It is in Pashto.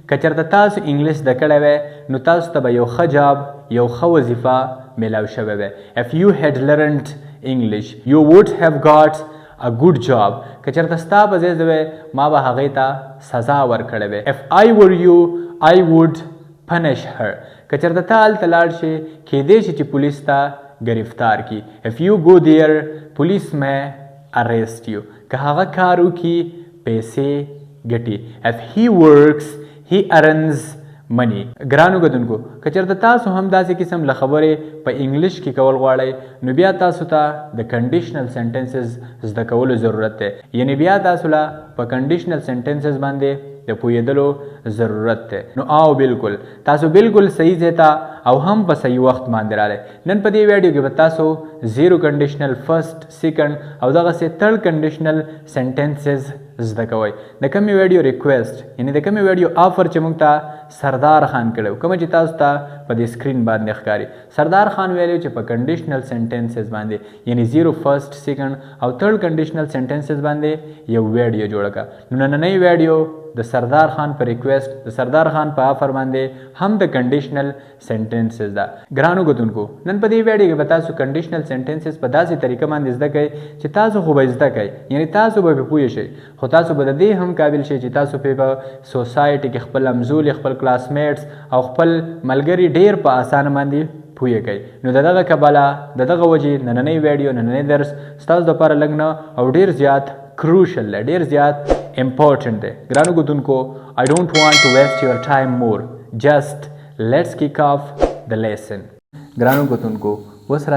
که چېرته تاسو انګلیس زده کړی وی نو تاسو ته به یو ښه جاب، یو ښه وظیفه میلاو شوی وی. If you had learned English you would have got a good job. که چېرته ستا په ځای زه وی ما به هغې ته سزا ورکړې وی. If I were you I would punish her. که چېرته ته هلته لاړ شې کېدای شي چې پولیس تا ګرفتار کړي. If you go there police may arrest you. که هغه کار وکړي پیسې ګټي. If he works he earns money. ګرانو کتونکو، که چېرته تاسو هم داسې قسم له خبرې په انګلیش کې کول غواړئ نو بیا تاسو ته د کنډیشنل سنټنسز زده کولو ضرورت دی، یعنی بیا تاسو له په کنډیشنل سنټنسز باندې د پوهېدلو ضرورت دی. نو آو بالکل تاسو بالکل صحیح ځای ته او هم په صحیح وخت باندې راغلی. نن په دې ویډیو کې به تاسو زیرو کنډیشنل، فرست، سیکنډ او دغسې تھرډ کنډیشنل سنټنسز زده کوئ. د کومې ویډیو ریکویسټ، یعنی د کومې ویډیو آفر چې موږ ته سردار خان کړی، کومه چې تاسو ته په دې سکرین باندې ښکاري، سردار خان ویلی چې په کنډیشنل سنټنسز باندې، یعنی زیرو، فرست، سیکنډ او تھرډ کنډیشنل سنټنسز باندې یو ویډیو جوړه کړه. نو نننۍ ویډیو د سردار خان په ریکویسټ، د سردار خان په آفر باندې هم د کنډیشنل سنټنسز ده. ګرانو کتونکو، نن په دې ویډیو کې به تاسو کنډیشنل سنټنسز په داسې طریقه باندې زده کړئ چې تاسو خو به زده کړئ، یعنی تاسو به پرې پوه شئ، خو تاسو به د دې هم قابل شئ چې تاسو په سوسایټي کې خپل همزولي، خپل کلاسمیټس او خپل ملګري ډیر په اسانه باندې پوه کړئ. نو د دغه کبله، د دغه وجې نننۍ ویډیو، نننۍ درس ستاسو دپاره لږ نه او ډیر زیات کروشل دی، ډیر زیات امپورټنټ دی. ګرانو کتونکو، I don't want to waste your time more. Just let's kick off the lesson. ګرانو کتونکو، اوس راځئ